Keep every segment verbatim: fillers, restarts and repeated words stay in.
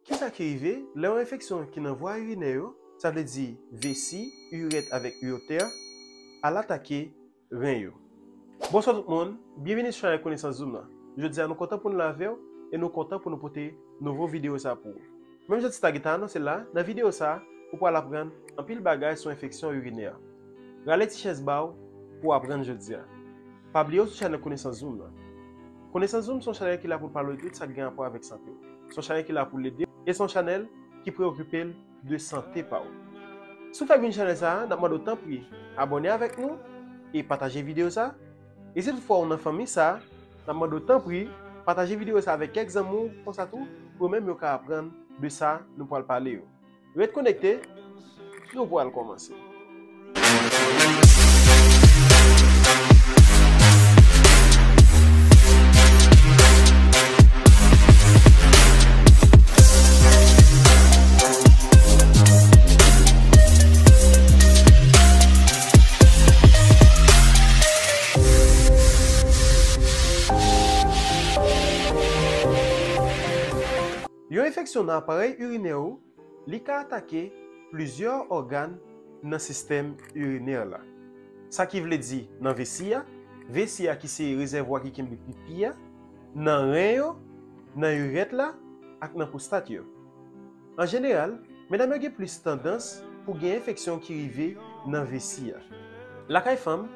Kisa ki rive lè yon enfeksyon ki nan vwa irinè yo, sa vle di vesi, irèt avèk iwotè, al atake ren yo? Bonswa tout moun, byenvini sou chanèl Konesans Zoom nan. Jodi a nou kontan pou n la avè w e nou kontan pou nou pote nouvo videyo sa pou ou. Menm jan ti ta gentan anonse l la, nan videyo sa, ou pral aprann anpil bagay sou enfeksyon irinè. Rale ti chèz ba w pou w aprann jodi a. Pa bliye w sou chanèl Konesans Zoom nan. Konesans Zoom se yon chanèl ki la pou l pale w de tout sa k gen rapò avèk sante w. Se yon chanèl ki la pou l ede w e se yon chanèl ki preyokipe l de sante pa w. Si w fèk vin chanèl sa a, n ap mande w tanpri abòne avèk nou e pataje videyo sa a. E si toutfwa w nan fanmi sa a, n ap mande w tanpri pataje videyo sa a avèk kèk zanmi w, konsa tou, pou yo menm yo ka aprann de sa nou pral pale yo. Ret konekte, nou pral kòmanse. Yon enfeksyon nan aparèy irinè ou, li ka atake plizyè ògàn nan sistèm irinè la. Sa ki vle di nan vesi a, vesi a ki se rezèvwa ki kenbe pipi a, nan ren yo, nan irèt la ak nan pwostat yo. An jeneral, medam yo gen plis tandans pou gen enfeksyon ki rive nan vesi a. Lakay fanm,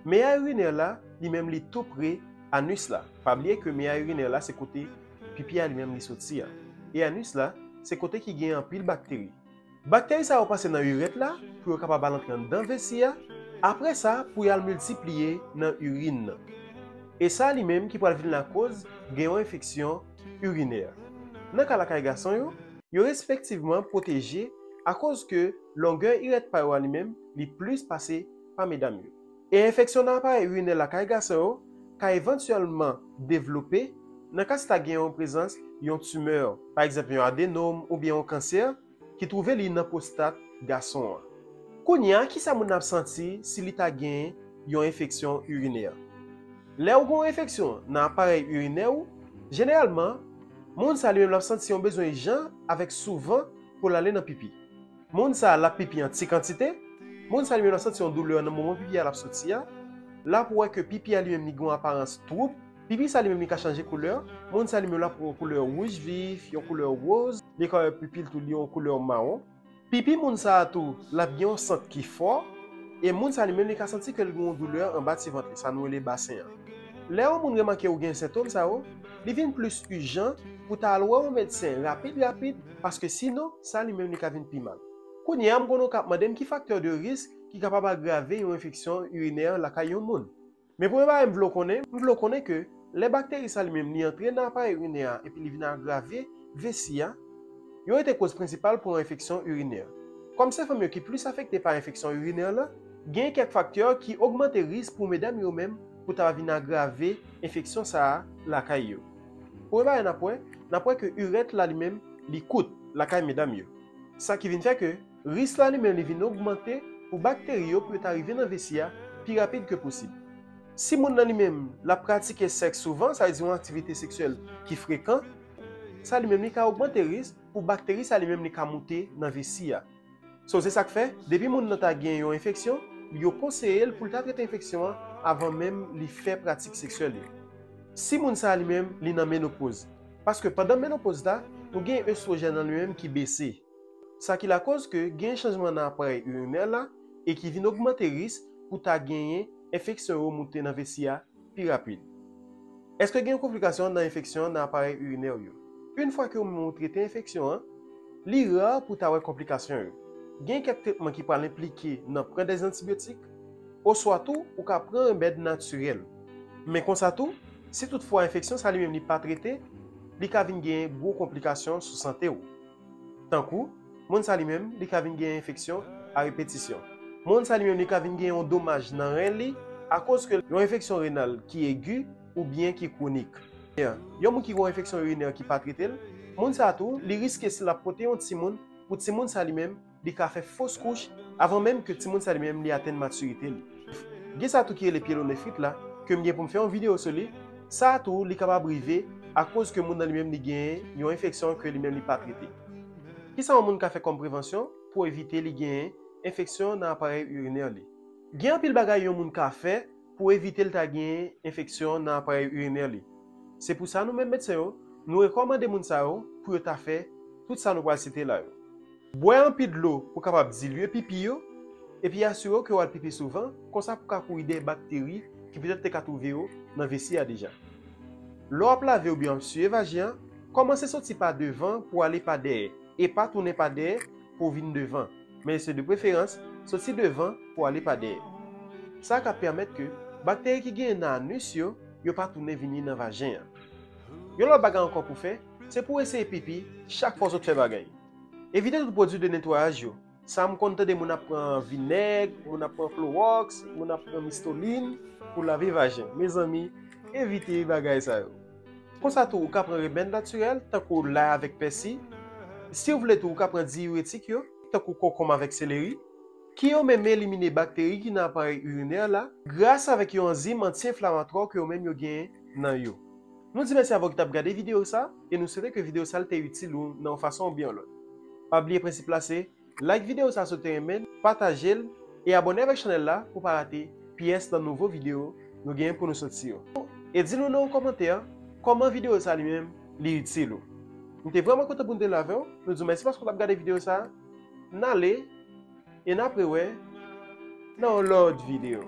meya irinè la, li menm li tou pre anis la. Pa bliye ke meya irinè la se kote pipi a li menm li soti a. E anis la, se kote ki gen anpil bakteri. Bakteri sa yo pase nan irèt la pou yo kapab al antre anndan vesi a, apre sa pou y al miltipliye nan irin nan. E sa li menm ki pral vin lakoz gen yon enfeksyon irinè. Nan ka lakay gason yo, yo respektivman pwoteje akoz ke longè irèt pa yo a li menm li plis pase pa medam yo. E enfeksyon nan aparèy irinè lakay gason yo ka evantyèlman devlope nan ka si ta gen yon prezans yon timè, pa egzanp yon adenòm oubyen yon kansè ki twouve li nan pwostat gason an. Kounye a, kisa moun nan ap santi si li ta gen yon enfeksyon irinè? Lè ou gen yon enfeksyon nan aparèy irinè ou, jeneralman, moun sa li menm l ap santi yon bezwen ijan avèk souvan pou l ale nan pipi. Moun sa l ap pipi an ti kantite. Moun sa li menm l ap santi yon doulè nan moman pipi a l ap soti a. L ap wè ke pipi a li menm li gen yon aparans twoup. Pipi sa li menm li ka chanje koulè. Moun sa li menm l ap wè yon koulè wouj vif, yon koulè woz. Li ka wè pipi l tou li yon koulè mawon. Pipi moun sa a tou, l ap gen yon sant ki fò. E moun sa li menm li ka santi ke l gen yon doulè anba ti vant li, sa nou rele basen an. Lè yon moun remake ou gen sentòm sa yo, li vin plis ijan pou ta al wè yon medsen rapid rapid, paske sinon, sa li menm li ka vin pi mal. Kounye a, m konnen w ka ap mande m ki faktè de risk ki kapab agrave yon enfeksyon irinè lakay yon moun. Men premye bagay m vle w konnen, m vle w konnen ke lè bakteri sa li menm li antre nan aparèy irinè a epi li vin agrave vesi a, yo rete koz prensipal pou yon enfeksyon irinè. Kòm se fanm yo ki plis afekte pa enfeksyon irinè la, gen kèk faktè ki ogmante risk pou medam yo menm pou ta vin agrave enfeksyon sa a lakay yo. Premye bagay n ap wè, n ap wè ke irèt la li menm li kout lakay medam yo. Sa ki vin fè ke risk la li menm li vin ogmante pou bakteri yo pou yo ta rive nan vesi a pi rapid ke posib. Si moun nan li menm l ap pratike sèks souvan, sa vle di yon aktivite seksyèl ki frekan, sa li menm li ka ogmante risk pou bakteri sa li menm li ka moute nan vesi a. So, se sa k fè, depi moun nan ta gen yon enfeksyon, yo konseye l pou l ta trete enfeksyon an avan menm li fè pratik seksyèl yo. Si moun sa li menm li nan menopoz, paske pandan menopoz la, nou gen estwojèn nan li menm ki bese. Sa ki lakoz ke gen chanjman nan aparèy irinè la e ki vin ogmante risk pou ta genyen enfeksyon yo moute nan vesi a pi rapid. Èske gen konplikasyon nan enfeksyon nan aparèy irinè w yo? Yon fwa ke ou menm ou trete enfeksyon an, li ra pou ta wè konplikasyon yo. Gen kèk tretman ki pral enplike nan pran dèzantibyotik, oswa tou ou ka pran remèd natirèl. Men konsa tou, si toutfwa enfeksyon sa li menm li pa trete, li ka vin genyen gwo konplikasyon sou sante w. Tankou, moun sa li menm, li ka vin gen enfeksyon a repetisyon. Moun sa li menm, li ka vin gen yon domaj nan ren li akoz ke yon enfeksyon renal ki egi oubyen ki kwonik. Yon moun ki gen yon enfeksyon irinè ki pa trete l, moun sa tou, li riske si l ap pote yon timoun, pou timoun sa li menm, li ka fè fos kouch avan menm ke timoun sa li menm li atenn matirite li. Gen sa tou ki rele pyelonefrit la, ke m gen pou m fè yon videyo sou li, sa tou li kapab rive akoz ke moun nan li menm li genyen yon enfeksyon ke li menm li pa trete. Kisa yon moun ka fè kòm prevansyon pou evite li genyen enfeksyon nan aparèy irinè li? Gen anpil bagay yon moun ka fè pou evite l ta genyen enfeksyon nan aparèy irinè li. Se pou sa nou menm medsen yo, nou rekòmande moun sa yo pou yo ta fè tout sa nou pral site la yo. Bwè anpil dlo pou kapab dilye pipi yo, epi asire w ke w al pipi souvan, konsa pou ka kouri dèyè bakteri ki petèt te ka twouve yo nan vesi a deja. Lè w ap lave oubyen w ap siye vajen an, kòmanse soti pa devan pou w ale pa dèyè, e pa tounen pa dèyè pou w vin devan, men se de preferans soti devan pou w ale pa dèyè. Sa ka pèmèt ke bakteri ki genyen nan anis yo, yo pa tounen vini nan vajen an. Yon lòt bagay ankò pou fè, se pou w eseye pipi chak fwa w sot fè bagay. Evite tout pwodui de netwayaj yo. Sa m konn tande moun ap pran vinèg, moun ap pran klowòks, moun ap pran mistolin pou lave vajen. Mezanmi, evite bagay sa yo. Konsa tou, ou ka pran remèd natirèl, tankou lay avèk pèsi. Si w vle tou, ou ka pran diiretik yo, tankou konkonm avèk seleri, ki yo menm elimine bakteri ki nan aparèy irinè la, gras avèk yon anzim anti-enflamatwa ke yo menm yo genyen nan yo. Nou di mèsi avè w ki t ap gade videyo sa, e nou swete ke videyo sa l te itil ou nan yon fason oubyen yon lòt. Pa bliye prensip la se, like videyo sa si w te renmen l, pataje l, e abòne avèk chanèl la pou w pa rate pyès nan nouvo videyo nou genyen pou nou soti yo. E di nou nan yon kòmantè kòman videyo sa li menm li itil ou. Nou te vrèman kontan pou nou te la avè w. Nou di w mèsi paske w t ap gade videyo sa. N ale, e n ap rewè nan yon lòt videyo.